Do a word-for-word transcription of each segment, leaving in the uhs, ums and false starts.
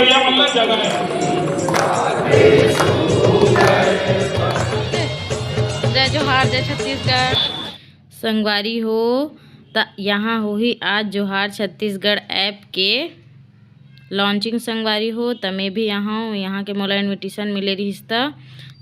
जय जोहार, जय छत्तीसगढ़। संगवारी हो, त यहाँ होही आज जोहार छत्तीसगढ़ ऐप के लॉन्चिंग संगवारी हो, त मैं भी यहाँ हूँ। यहाँ के मोला इनविटेशन मिले रहिस त,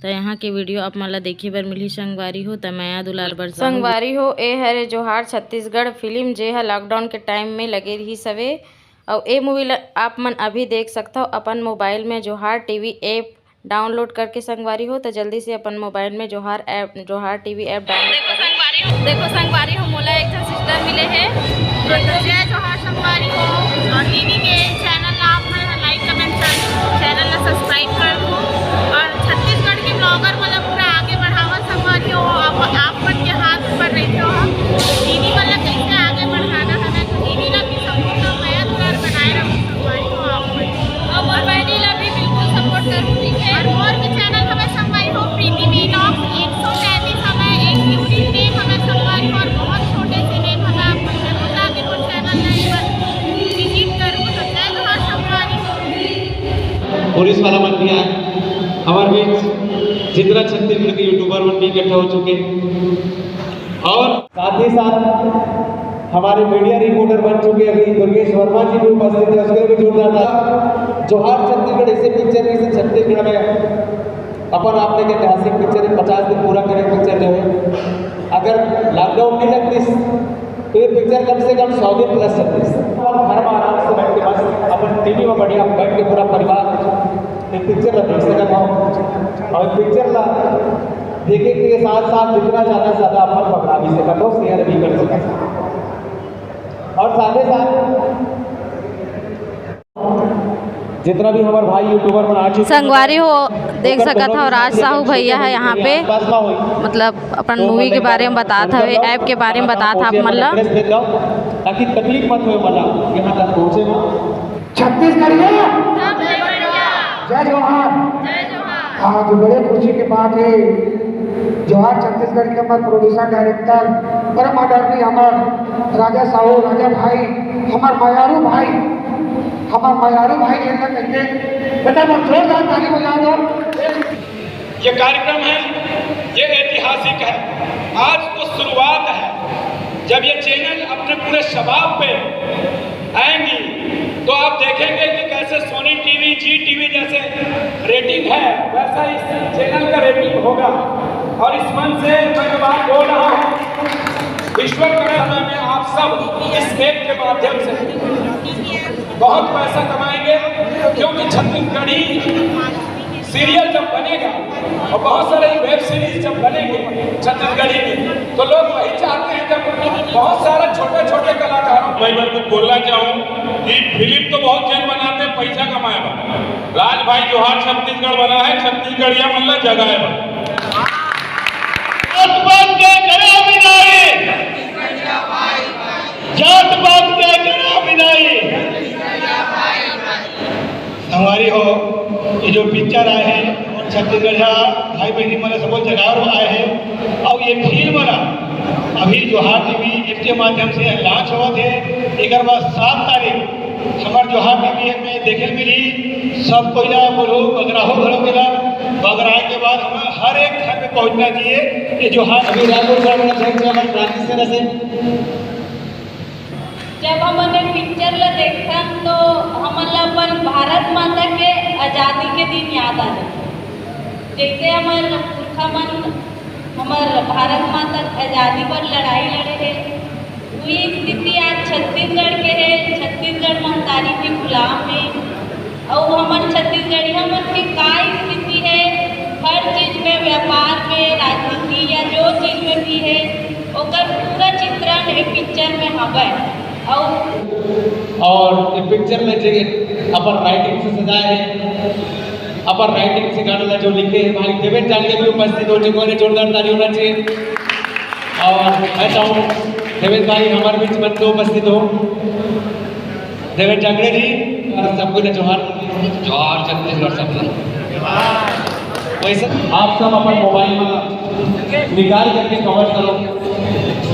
त यहाँ के वीडियो आप मन ला देखे बर मिलही संगवारी हो, त मया दुलार बर संगवारी हो। ए हरे जोहार छत्तीसगढ़ फिल्म, जे ह लॉकडाउन के टाइम में लगे रहिस हवे, अउ ए मूवी ला आप मन अभी देख सकथव अपन मोबाइल में जोहार टीवी ऐप डाउनलोड करके संगवारी हो। त जल्दी से अपन मोबाइल में जोहार ऐप, जोहार टीवी ऐप डाउनलोड देखो करो। संगवारी हो, देखो संगवारी हो, मोला एक झन सिस्टर मिले हे। जय जोहार संगवारी हो, और दीदी के चैनल ला आप मन लाइक, कमेंट, चैनल ला सब्सक्राइब कर दो, और छत्तीसगढ़ के ब्लॉगर वाला पूरा आगे बढ़ावा संगवारी हो। आप, आप मन के हाथ ऊपर रहिथे हो, दीदी मन ला कैसे आगे बढ़ाना हवे, तो दीदी ला भी सपोर्ट, मया दुलार बनाए रखो संगवारी हो आप मन। और मोर बहिनी ला भी बिल्कुल सपोर्ट करो, ठीक है? और मोर भी चैनल हवे संगवारी हो, प्रीति व्लॉग्स एक सौ तैंतीस हवे, एक यूनिक नेम हवे संगवारी हो, और बहुत छोटे से नेम हवे। आप मन जरूर जाके मोर चैनल ला एक बार विजिट करो। तो जय जोहार संगवारी हो। पुलिस वाला मन भी आए हमारे बीच, जितना छत्तीसगढ़ के यूट्यूबर मन भी इकट्ठा हो चुके हैं। और साथ ही साथ हमारे मीडिया रिपोर्टर बन चुके अभी दुर्गेश वर्मा जी भी उपस्थित है, उसके लिए भी जोरदार ताली। जोहार छत्तीसगढ़ ऐसे पिक्चर है, इसे छत्तीसगढ़ में अपन आपने एक ऐतिहासिक पिक्चर है, पचास दिन पूरा करे पिक्चर जो है, अगर लॉकडाउन नहीं लगती तो ये पिक्चर कम से कम सौ दिन प्लस चलती। और घर में आराम से बैठ के बस अपन टीवी में बढ़िया बैठ के पूरा परिवार ये पिक्चर ला देख सकत हो, और पिक्चर ला देखे के साथ साथ जितना ज्यादा से ज्यादा अपन पकड़ा भी सकत हो, शेयर भी कर सकत हो। और साथ ही साथ जितना भी हमारे भाई यूट्यूबर मन आ चुके हैं, संगवारी हो, देख सकत हो, राज साहू भैया है यहाँ पे, मतलब अपन मूवी के बारे में बतात हवे, ऐप के बारे में बतात हवे आप मन ला। ताकि तकलीफ मत होए वाला यहाँ तक पहुँचे ना। छत्तीसगढ़िया, जय जोहार। आज बड़े खुशी के बात है, जोहार छत्तीसगढ़ के हमारे प्रोड्यूसर डायरेक्टर परम आदरणीय हमारे राजा साहू, राजा भाई, हमारे मयारू भाई, हमारे मयारू भाई जैसा कहिके, बेटा, बहुत जोरदार ताली बजा दो। ये कार्यक्रम है, ये ऐतिहासिक है। आज तो शुरुआत है, जब ये चैनल अपने पूरे शबाब पे आएंगी तो आप देखेंगे कि कैसे सोनी टीवी, जी टीवी जैसे रेटिंग है, वैसा इस चैनल का रेटिंग होगा। और इस मंच से मैं जो बात बोल रहा हूँ, ईश्वर का समय में आप सब इस ऐप के माध्यम से बहुत पैसा कमाएंगे, क्योंकि छत्तीसगढ़ी सीरियल जब बनेगा और बहुत सारे वेब सीरीज जब बनेंगे छत्तीसगढ़ी में, तो लोग वही चाहते हैं। जब बहुत सारा छोटे छोटे कलाकारों, मैं मेरे को बोलना चाहूँ कि फिल्म तो बहुत जन बनाते हैं पैसा कमाए बर, राज भाई जोहार छत्तीसगढ़ बना है, छत्तीसगढ़िया मन ला जगाए बर। जात पात के करा विदाई, जात पात के करा विदाई। संगवारी हो, ये जो पिक्चर आए है, छत्तीसगढ़िया भाई बहनी मन सबो जगाए बर आए है, और ये फिल्म ना अभी जोहार टीवी ऐप के माध्यम से लॉन्च होवत है। एकर बाद सात तारीख हमार जोहार टीवी ऐप में देखे मिली। सब कोई ला बोलो, बगराहो घलो के ला, बगराए के बाद हमें हर एक घर में पहुंचना चाहिए। ये जोहार अभी रायपुर का अपना जय जवान रानी से नसे जब हमन ए पिक्चर ला देखथन, तो हमन ला अपन भारत माता के आजादी के दिन याद आ जाथे। जैसे हमर पुरखा मन हमर भारत माता के आजादी बर लड़ाई लड़े हे, वही स्थिति आज छत्तीसगढ़ के हे। छत्तीसगढ़ महतारी के गुलाम हे। अउ हमन छत्तीसगढ़िया मन के का स्थिति हे, हर चीज में, व्यापार में, राजनीति या जो चीज में भी हे, ओकर पूरा चित्रण ए पिक्चर में हवय। अउ और ये पिक्चर में जे अपन राइटिंग से सजाए हे, अपन राइटिंग से गाना ला जो लिखे हे भाई देवेंद्र जांगड़े भी उपस्थित हो चुके हैं, जोरदार ताली होना चाहिए। और मैं चाहूँ देवेंद्र भाई हमारे बीच मंच में उपस्थित हो। देवेंद्र जांगड़े जी और सबको ने जोहार। जोहार छत्तीसगढ़ सब। वैसे आप सब अपन मोबाइल में निकाल करके कवर करो,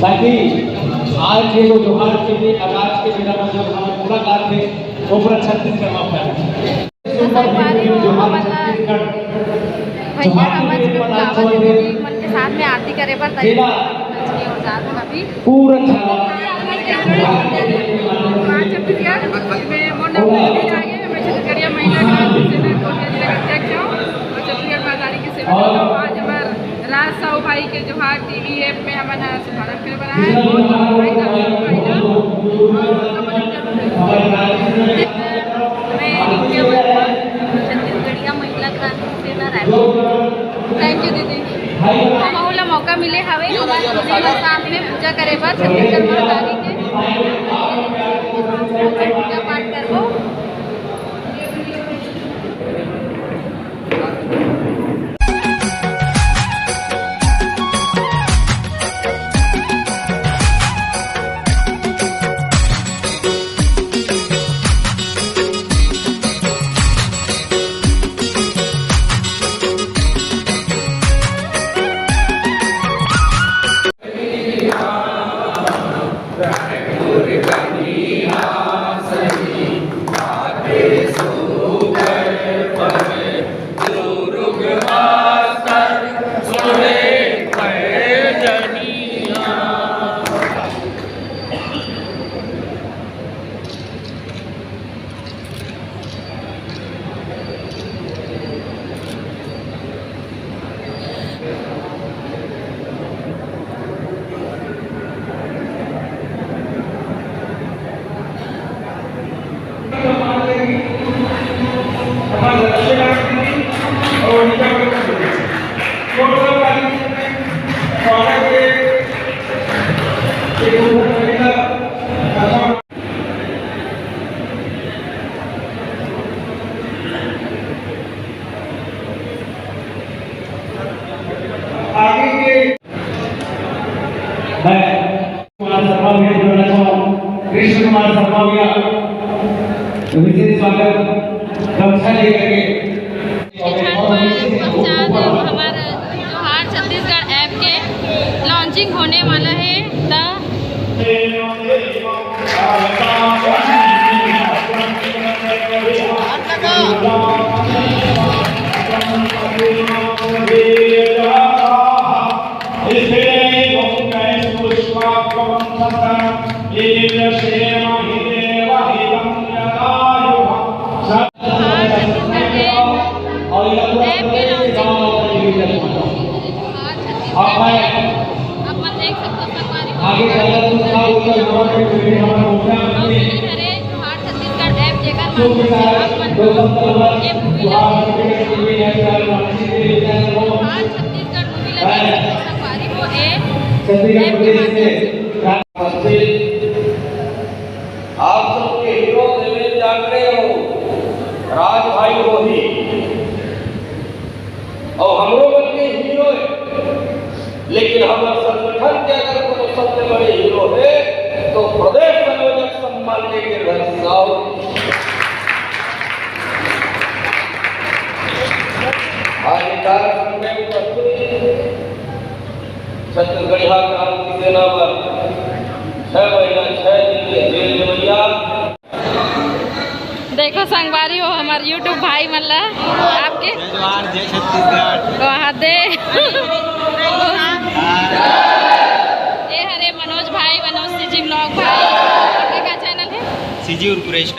ताकि आज ये जो जोहार के लिए आज के मेरा जो हमारा मुलाकात है वो पूरा छत्तीसगढ़ में फैले। संगवारी हो, हमन ला भैया हमन गावत दीदी मन के साथ में आरती करे बर तैयार हो जात हन अभी। पूरा छत्तीसगढ़ में मोर नाम पल्लवी रागे, मैं छत्तीसगढ़िया महिला क्रांति सेना कोरिया जिला के अध्यक्ष हूँ और छत्तीसगढ़ बाजारी के सेवा करता हूँ। आज हमार राज साहू भाई के जोहार टीवी ऐप में हमन ह शुभारंभ करे बर आए हैं। बहुत बहुत बधाई राज साहू भाई ला। मैं रिंकिया वर्मा, छत्तीसगढ़िया महिला क्रांति सेना रायपुर। थैंक यू दीदी। हमहू ला मौका मिले हवे हमर दीदी मन साथ में पूजा करे बर छत्तीसगढ़ महतारी के। पूजा पाठ करबो। आगे के मैं कुमार शर्मा भैया को बुलाना चाहूँ, कृष्ण कुमार शर्मा भैया, विशेष स्वागत, गमछा लेकर के। छठ पर्व पश्चात हमार त्योहार छत्तीसगढ़ ऐप के लॉन्चिंग होने वाला है, त आप देख सकते हो संगवारी हो। और ये हरे त्योहार छत्तीसगढ़ ऐप जेकर माध्यम से आप मन ये मूवी ला, त्योहार छत्तीसगढ़ मूवी ला देख सकते हो संगवारी हो, ए ऐप के माध्यम से। आप सबके हीरो देवेंद्र जांगड़े हो, राज भाई रोही, और हमरो मन के हीरो है, लेकिन हमर संगठन के अगर कोनो सबसे बड़े हीरो है, तो प्रदेश संयोजक सम्माननीय गिरधर साहू। आज ये कार्यक्रम में उपस्थित छत्तीसगढ़िया क्रांति सेना बर छह महीना, छह दिन के जेल जवैया। देखो संगवारी हो, हमार YouTube भाई मन ला आपके जय जोहार, जय छत्तीसगढ़। वहाँ दे। ये हरे मनोज भाई, मनोज सीजी ब्लॉग भाई। आपके का चैनल है? सीजी उर्कुरेश।